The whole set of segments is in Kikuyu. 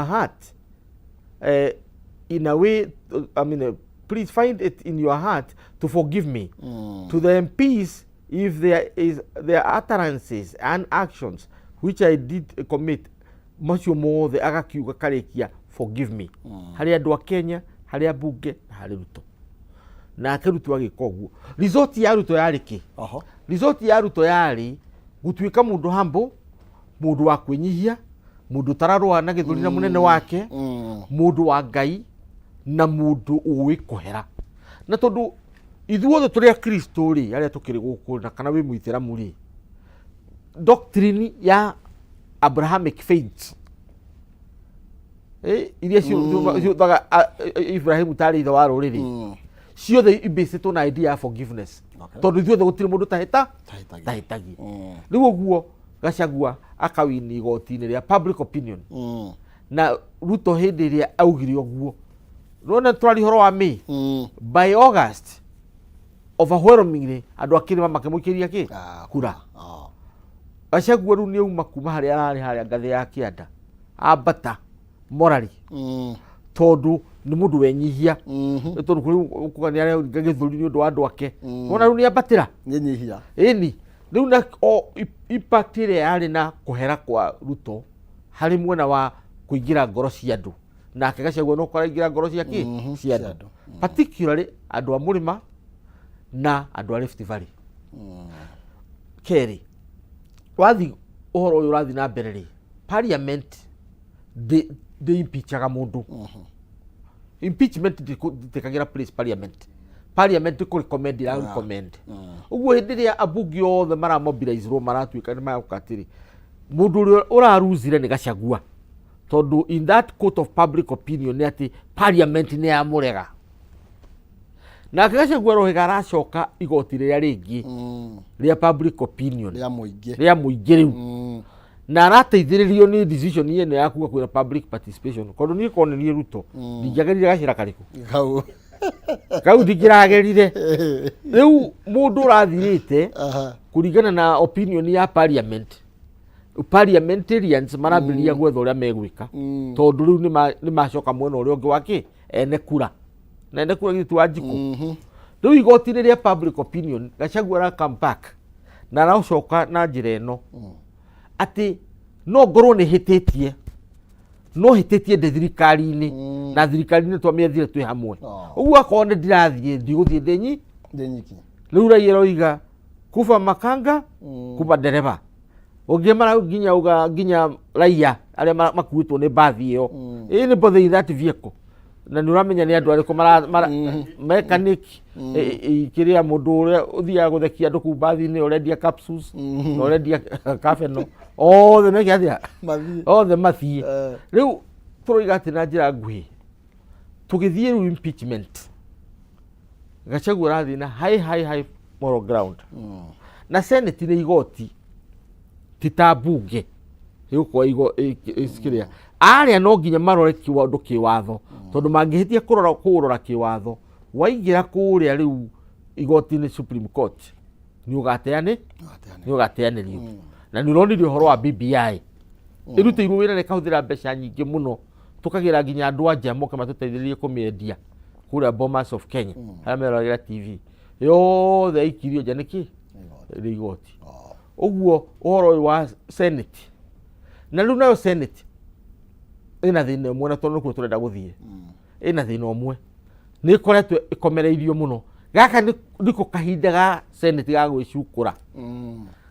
Heart in a way, I mean, please find it in your heart to forgive me. To the MPs, if there is their utterances and actions which I did commit, macio mothe agakiuga karĩkia, forgive me. Harĩ andũ a Kenya, harĩ ambunge na harĩ Ruto. Nake Ruto agĩka ũguo. Result ya Ruto yarĩ kĩ? Result ya Ruto yarĩ gũtuĩka mũndũ humble, mũndũ wa kwĩnyihia, mũndũ ũtararũa na gĩthũri na mũnene wake, mũndũ wa Ngai na mũndũ ũĩ kũhera. Na tondũ ithuothe tũrĩ akristo rĩ, arĩa tũkĩrĩ gũkũ, na kana wĩ mũithĩramu rĩ, doctrine ya Abrahamic faith, iria ciũthaga Ibrahimu tarĩ ithe wa rũrĩrĩ, ciothe ibĩcĩtwo na idea ya forgiveness. Tondũ ithuothe gũtirĩ mũndũ tahĩta Tahĩtagia. Tahĩtagia. Rĩu ũguo Gachagua akawini igoti-inĩ rĩa public opinion. Na Ruto hĩndĩ ĩrĩa augire ũguo, nona tũraria ũhoro wa May, by August overwhelmingly andũ a kĩrĩma makĩmũikĩria kĩ? Ah, kura. Ah. Gachagua rĩu nĩ auma kuma harĩa ararĩ harĩa ngathĩ ya kĩanda, ambata morally, tondũ nĩ mũndũ wenyihia. Nĩ tondũ kũrĩ kuga nĩ arenga gĩthũri nĩ ũndũ wa andũ ake. Wona rĩu nĩ ambatĩra. Nĩnyihia. Ĩni rĩu na o impact ĩrĩa yarĩ na kũhera kwa Ruto harĩ mwena wa kũingĩra ngoro cia andũ, nake Gachagua no kũraingĩra ngoro cia kĩ? Cia Cia andũ. Andũ. Particularly andũ a mũrĩma na andũ a Rift Valley. Kerĩ, wathi ũhoro ũyũ ũrathiĩ na mbere rĩ, parliament ndĩ impeachaga mũndũ. Impeachment ndĩtĩkagĩra place parliament. Parliament kũ recommend ira recommend. Ũguo hĩndĩ ĩrĩa ambunge othe maramobilizerwo, maratuĩka nĩ maroka atĩrĩ, mũndũ ũrĩa ũraruzire nĩ Gachagua, tondũ in that court of public opinion nĩ atĩ parliament nĩ yamũrega. Nake Gachagua rohĩga aracoka igoti rĩrĩa rĩngĩ rĩa public opinion. Rĩa mũingĩ. Rĩa mũingĩ rĩu. Na arateithĩrĩrio nĩ decision ĩno ya kuga kwĩna public participation, tondũ niĩ korwo nĩ niĩ Ruto, ndingĩagerire gacĩra karĩkũ? Kau. Kau ndingĩragerire. Rĩu mũndũ ũrathirĩte kũringana na opinion ya parliament, parliamentarians marambĩrĩria gwetha ũrĩa megwĩka, tondũ rĩu nĩ macoka mwena ũrĩa ũngĩ wa kĩ ene kura, na ene kura githĩ ti Wanjikũ? Rĩu igoti-inĩ rĩa public opinion, Gachagua ara come back na aracoka na njĩra ĩno atĩ no ngorwo nĩ hĩtĩtie, no hĩtĩtie ndĩ thirikari-inĩ, na thirikari-inĩ twamĩethire twĩ hamwe. Ũguo akorwo nĩ ndirathiĩ, ndigũthiĩ ndĩ nyi Ndĩ nyiki. Rĩu raia ĩroiga kuba makanga, kuba ndereba, ũngĩ mara nginya uga nginya raia arĩa makuĩtwo nĩ mbathi ĩyo. Ĩ nĩ bothe in that vehicle, na nĩ ũramenya nĩ andũ arĩkũ mara mechanic, kĩrĩa mũndũ ũrĩa ũthiaga gũthekia andũ kũu mbathi-inĩ, ũrendia capsules na ũrendia kabeno, othe meke atĩa? Mathiĩ. Othe mathiĩ. Eh. Rĩu tũroiga atĩ na njĩra nguhĩ, tũgĩthiĩ rĩu impeachment, Gachagua arathiĩ na high high high moral ground. Na senate nĩ igoti, ti ta mbunge ĩgũkorwo kĩrĩa arĩa no nginya marore kĩũndũ kĩwatho, tondũ mangĩhĩtia kũrora kũũrora kĩwatho, waingĩra kũrĩa rĩu igoti-inĩ, Supreme Court, nĩ ũgateanĩ nĩ ũgateanĩrio. Na nĩ ũronire ũhoro wa BBI ĩrutĩirwo wĩra na ĩkahũthĩra mbeca nyingĩ mũno, tũkagĩra nginya andũ a nja moke matũteithĩrĩrie kũmĩendia kũrĩa Bomas of Kenya, harĩa meroragĩra TV yothe yaikirio nja nĩkĩ? Nĩ igoti. Ũguo ũhoro ũyũ wa senate, na rĩu nayo senate ĩna thĩna ũmwe, na tondũ nĩkuo tũrenda gũthiĩ, ĩna thĩna ũmwe, nĩ ĩkoretwo ĩkomereirio mũno. Gaka nĩko kahinda ga senate ga gwĩcukũra.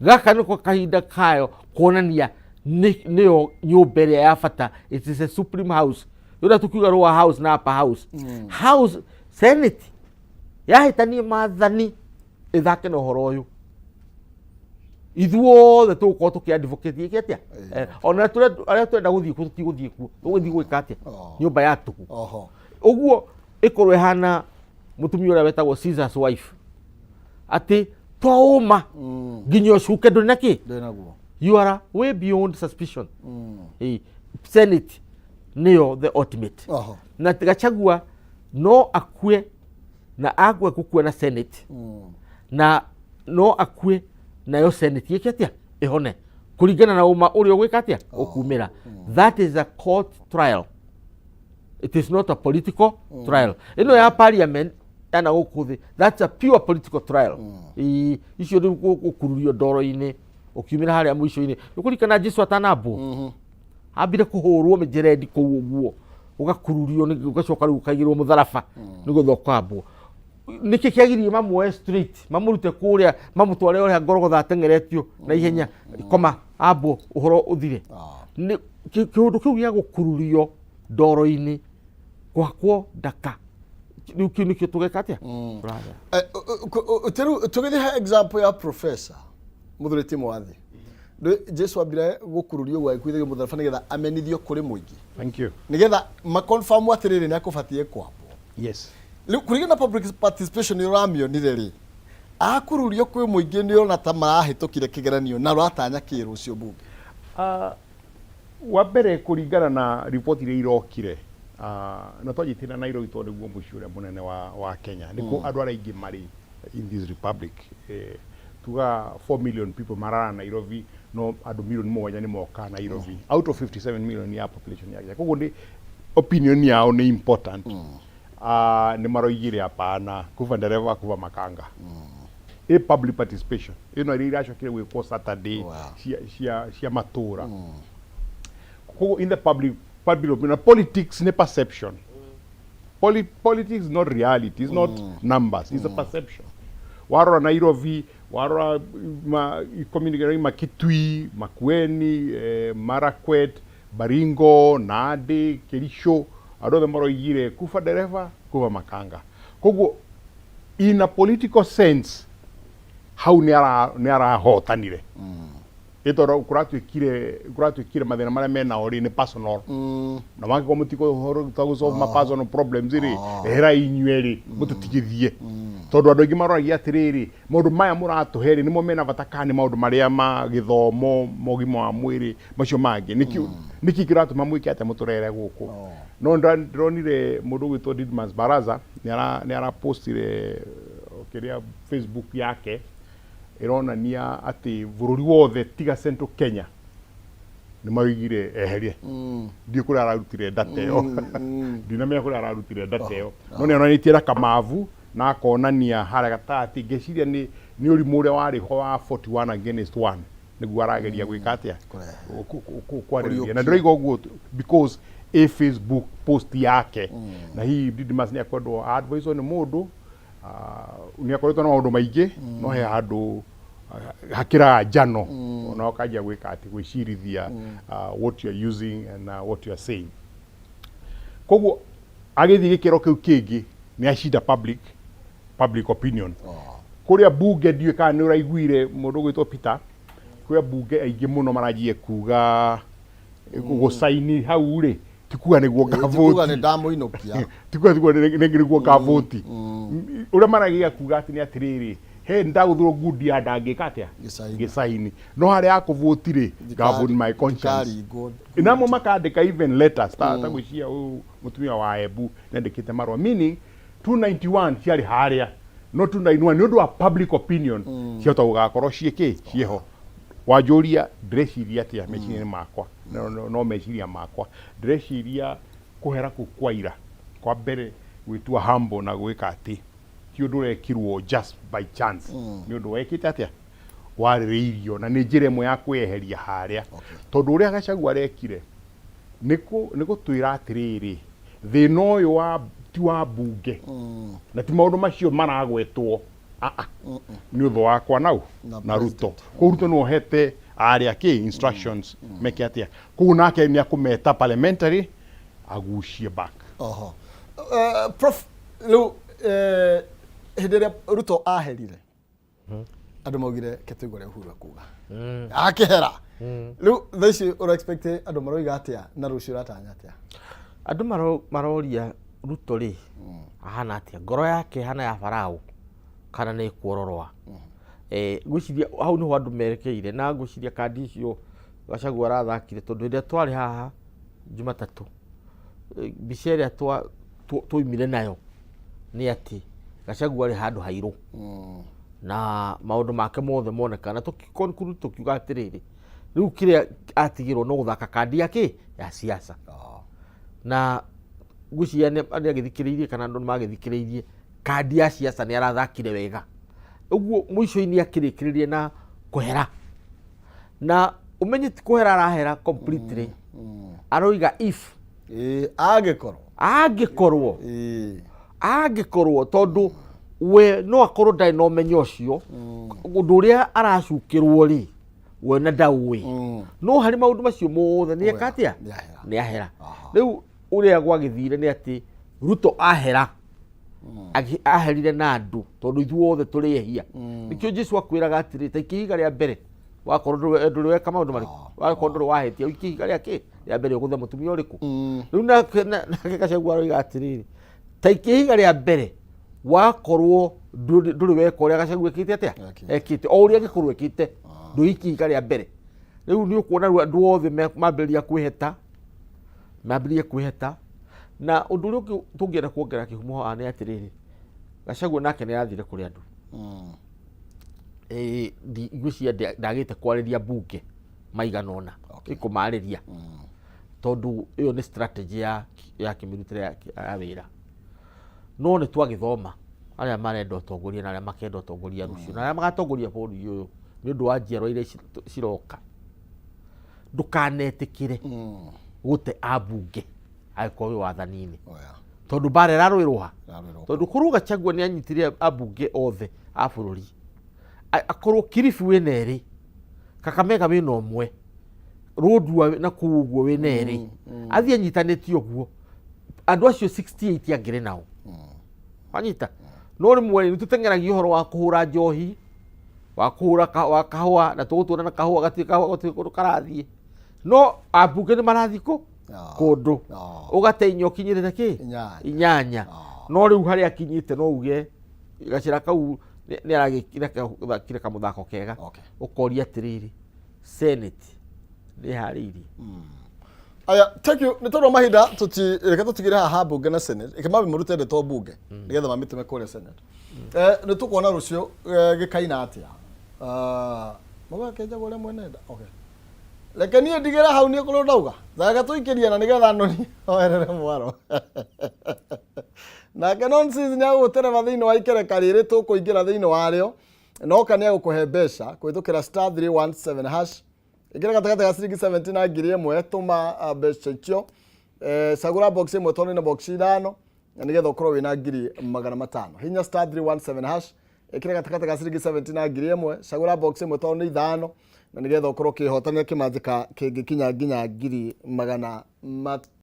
Gaka nĩko kahinda kayo kuonania nĩyo nyũmba ĩrĩa ya bata. It is a supreme house, ũrĩa tukiuga lower house na upper house. House senate yahĩtanie maathani ĩthake na ũhoro ũyũ, ithuothe tũgũkorwo tũkĩ advocate ĩke atĩa? Ona arĩa tũrenda gũthiĩ kuo tũtigũthiĩ kuo, tũgũthiĩ gwĩka atĩa? Oh. Nyũmba ya tũhũ. Oho. Ũguo ĩkorwo ĩhana mũtumia ũrĩa wetagwo Caesar's wife, atĩ twaũma nginya ũcuke ndũrĩ na kĩ. Ndĩ naguo. You are way beyond suspicion. Senate nĩyo the ultimate. Oho. Na Gachagua no akue na akue gũkua na senate, na no akue nayo senate ĩke atĩa? Ĩhone, Kũringana na ũma ũrĩa ũgwĩka atĩa ũkumĩra. That is a court trial, it is not a political trial. Ĩno ya parliament yana gũkũ thĩ, that's a pure political trial. Ĩĩ, icio rĩu gũkururio ndoro-inĩ ũkiumĩra harĩa mũico-inĩ. Nĩkũririkana Jesu atanambwo ambire kũhũrwo mĩjerendi kũu ũguo, ũgakururio ũgacoka rĩu ũkaigĩrwo mũtharaba nĩguo ũkambwo. Nĩkĩ kĩagiririe mamuoe straight, mamũrute kũrĩa, mamũtware ũrĩa Ngorogotha ateng'eretio na ihenya, koma ambwo, ũhoro ũthire? Nĩ kĩũndũ kĩu gĩa gũkururio ndoro-inĩ, kũhakwo ndaka, rĩu kĩu nĩkĩo tũgeka atĩa? Tũrarĩa. Rĩu tũgĩthiĩ he example ya Professor Mũthuri Mwathi. Jesu ambire gũkururio ũguo agĩkuithagio mũtharaba nĩgetha amenithio kũrĩ mũingĩ. Thank you. Nĩgetha maconfirm atĩrĩrĩ, nĩ akũbatiĩ kwambwo. Rĩu kũringana na public participation nĩ ũramĩonire rĩ, akururio kwĩ mũingĩ, nĩ ũrona ta marahĩtũkire kĩgeranio na ũratanya kĩ rũciũ mbunge? Wa mbere, kũringana na riboti iria irokire, na twanjĩtie na Nairobi tondũ nĩguo mũciĩ ũrĩa mũnene wa Kenya, nĩkuo andũ arĩa aingĩ marĩ in this republic. Tuga 4 million people marara Nairobi, no andũ milioni 7 nĩ moka Nairobi out of 57 million ya population ya Kenya. Koguo nĩ opinion yao nĩ important. Nĩ maroigire hapana, kuva ndereva kuva makanga. Ĩ public participation ĩno ĩrĩa iracokire gwĩkwo Saturday cia matũra. Koguo in the public opinion, politics nĩ perception. Politics is not reality, it's not numbers, it's a perception. Warora Nairobi, warora ma community Makitui, Makueni, Marakwet, Baringo, Nandi, Kericho, andũ othe maroigire kuba ndereba kuba makanga. Koguo in a political sense hau nĩ arahotanire, ĩ tondũ kũratuĩkire mathĩna marĩa menao rĩ nĩ personal, na mangĩkorwo mũtikũhota gũ ma personal problems rĩ, ehera inyuĩ rĩ, mũtũtigithie, tondũ andũ aingĩ maroragia atĩrĩrĩ, maũndũ maya mũratũhe rĩ, nĩmo mena bata kana nĩ maũndũ marĩa ma gĩthomo, ma ũgima wa mwĩrĩ, macio mangĩ? Nĩkĩ kĩratũma mwĩke atĩa mũtũrere gũkũ? No ndĩronire mũndũ ũgwĩtwo Didmas Baraza nĩ arapostire kĩrĩa Facebook yake ĩronania atĩ bũrũri wothe tiga Central Kenya nĩ maugire eherie. Ndiũ kũrĩa ararutire data ĩyo, ndinamenya kũrĩa ararutire data ĩyo, no nĩ onanĩtie na kamavu na akonania harĩa gatagatĩ. Ngeciria nĩ ũrimũ ũrĩa warĩ ho wa 41 against 1 nĩguo arageria gwĩka atĩa? Kwarĩrĩria. Na ndĩroiga ũguo because ĩ Facebook post yake, na hihi Didmas nĩ akwendwo advice nĩ mũndũ, nĩ akoretwo na maũndũ maingĩ, no he handũ hakĩraga njano ona ũkanjia gwĩka atĩ gwĩcirithia what you are using and what you are saying. Koguo agĩthiĩ gĩkĩro kĩu kĩngĩ nĩ acinda public opinion kũrĩa bunge. Ndiũĩ kana nĩ ũraiguire mũndũ ũgwĩtwo Peter, kũrĩa bunge aingĩ mũno maranjie kuga gũcaini hau rĩ ti kuga nĩguo Ti kuga ngavũti. nĩ ndamũinũkia. Ti kuga nĩguo ngavũti. Ũrĩa maragia kuga atĩ nĩ atĩrĩrĩ, he ndagũthurwo ngundi ya ndangĩka atĩa? Gĩcaini. Gĩcaini, no harĩa akũvũti rĩ, ngavũti my conscience. Ndikaringwo. Namo makandĩka even letters ta gwĩciria ũyũ mũtumia wa Embu nĩandĩkĩte marũa, meaning 291 ciarĩ harĩa, no 291 nĩ ũndũ wa public opinion ciahota gũgakorwo ciĩkĩ ciĩho. Wanjũria ndĩreciria atĩa meciria-inĩ makwa, no meciria makwa ndĩreciria kũhera kũu kwa ira kwa mbere gwĩtua humble na gwĩka atĩ ti ũndũ ũrekirwo just by chance, nĩ ũndũ wekĩte atĩa warĩrĩirio, na nĩ njĩra ĩmwe ya kwĩyeheria harĩa, tondũ ũrĩa Gachagua arekire nĩ gũtwĩra atĩrĩrĩ, thĩna ũyũ wa ti wa mbunge na ti maũndũ macio maragwetwo. Aa, nĩ ũthũ wakwa nau na na Ruto. Koguo Ruto nĩ ohete arĩa kĩ instructions meke atĩa. Koguo nake nĩ akũmeta parliamentary agucie back. Oho. Prof, rĩu hĩndĩ ĩrĩa Ruto aherire, andũ maugire ke tũigue ũrĩa Uhuru akuga akĩhera. Rĩu thaa ici ũra expect andũ maroiga atĩa, na rũciũ ũratanya atĩa? Andũ maroria Ruto rĩ ahana atĩa, ngoro yake ĩhana ya Farao kana nĩ ĩkuororoa? Ngwĩciria hau nĩho andũ merekeire, na ngwĩciria kandi icio Gachagua arathakire, tondũ hĩndĩ ĩrĩa twarĩ haha Jumatatũ, mbica ĩrĩa twaumire nayo nĩ atĩ Gachagua arĩ handũ hairũ na maũndũ make mothe moneka na tũkĩconclude tũkiuga atĩrĩrĩ, Rĩu kĩrĩa atigĩrwo no gũthaka kandi ya kĩ ya siasa. Na ngwĩciria nĩ agĩthikĩrĩirie kana andũ nĩ magĩthikĩrĩirie, kandi ya siasa nĩ arathakire wega ũguo, mũico-inĩ akĩrĩkĩrĩria na kũhera, na ũmenye ti kũhera arahera completely, aroiga if. Ĩĩ, angĩkorwo. Angĩkorwo. Angĩkorwo, tondũ we no akorwo ndarĩ na ũmenyo ũcio, ũndũ ũrĩa aracukĩrwo rĩ, we na ndaũĩ. No harĩ maũndũ macio mothe nĩ eka atĩa? Nĩ ahera. Nĩ ahera. Rĩu ũrĩa gwagĩthire nĩ atĩ Ruto ahera, aherire na andũ, tondũ ithuothe tũrĩ ehia. Nĩkĩo Jesu akwĩraga atĩrĩ, ta ikia ihiga rĩa mbere wakorwo ndũrĩ weka maũndũ marĩkũ, wakorwo ndũrĩ wahĩtia, ũikie ihiga rĩa kĩ rĩa mbere ũgũthe mũtumia ũrĩkũ. Rĩu nake Gachagua aroiga atĩrĩrĩ, ta ikia ihiga rĩa mbere wakorwo ndũrĩ weka ũrĩa Gachagua ekĩte atĩa. Ekĩte. Ekĩte o ũrĩa angĩkorwo ekĩte, ndũikie ihiga rĩa mbere. Rĩu nĩ ũkuona rĩu andũ othe mambĩrĩria kwĩheta, mambĩrĩrie kwĩheta. Na ũndũ ũrĩa ũngĩ tũngĩenda kuongerera kĩhumo haha nĩ atĩrĩrĩ, Gachagua nake nĩ arathire kũrĩ andũ. Ngwĩciria ndagĩte kwarĩria mbunge maigana ũna. Ĩkũmarĩria, tondũ ĩyo nĩ strategy ya kĩmĩrutĩre ya wĩra. No nĩ twagĩthoma arĩa marenda ũtongoria na arĩa makenda ũtongoria rũciũ na arĩa magatongoria bũrũri ũyũ nĩ ũndũ wa njiarwa iria ciroka, ndũkanetĩkĩre gũte ambunge angĩkorwo wĩ wathani-inĩ. Oya. Tondũ mbara ĩrarũĩrwo ha? Ĩrarũĩrwo. Tondũ korwo Gachagua nĩ anyitire ambunge othe a bũrũri, akorwo Kilifi wĩna erĩ, Kakamega wĩna ũmwe, Lodwar na kũu ũguo wĩna erĩ, athiĩ anyitanĩtie ũguo, andũ acio 68 angĩrĩ nao wanyita. No rĩmwe nĩ tũteng'eragia ũhoro wa kũhũra njohi, wa kũhũra wa kahũa, na tũgũtũra na kahũa gatirĩ, kahũa gatirĩ kũndũ karathiĩ, no ambunge nĩ marathiĩ kũ kũndũ. Ũgate inya ũkinyĩrĩre kĩ? Inyanya. Inyanya. No rĩu harĩa akinyĩte, no uge gacĩra kau nĩ aragĩkire kamũthako kega. Ũkoria atĩrĩrĩ, Senate nĩ ĩharĩirie? Aya, thank you. Nĩ tondũ wa mahinda, tuti reke tũtigĩre haha mbunge na Senate. Reke mambe mũrute ndeto mbunge nĩgetha mamĩtũme kũrĩa Senate. Nĩ tũkuona rũciũ gĩkaina atĩa. Ah, mũgakĩnjagwo ũrĩa mwene nda. Okay. Reke niĩ ndigĩre hau, niĩ kũrĩa ndauga. Reke tũikĩrie na nĩgetha noni oerere mwaro. Nake nonsense nĩ agũgũtereba thĩinĩ wa ikereka rĩrĩ tũkũingĩra thĩinĩ warĩo. Noka nĩ agũkũhe mbeca kũhĩtũkĩra *317#. Ĩkĩra gatagatĩ ga ciringi 70 na 1000, tũma mbeca icio. Cagũra box ĩmwe tondũ ĩna box ithano na nĩgetha ũkorwo wĩna 500,000. Hinya *317#, ĩkĩra gatagatĩ ga ciringi 70 na 1000, cagũra box ĩmwe tondũ nĩ ithano na nĩgetha ũkorwo ũkĩhotanĩra kĩmanjĩka kĩngĩkinya nginya 500,000.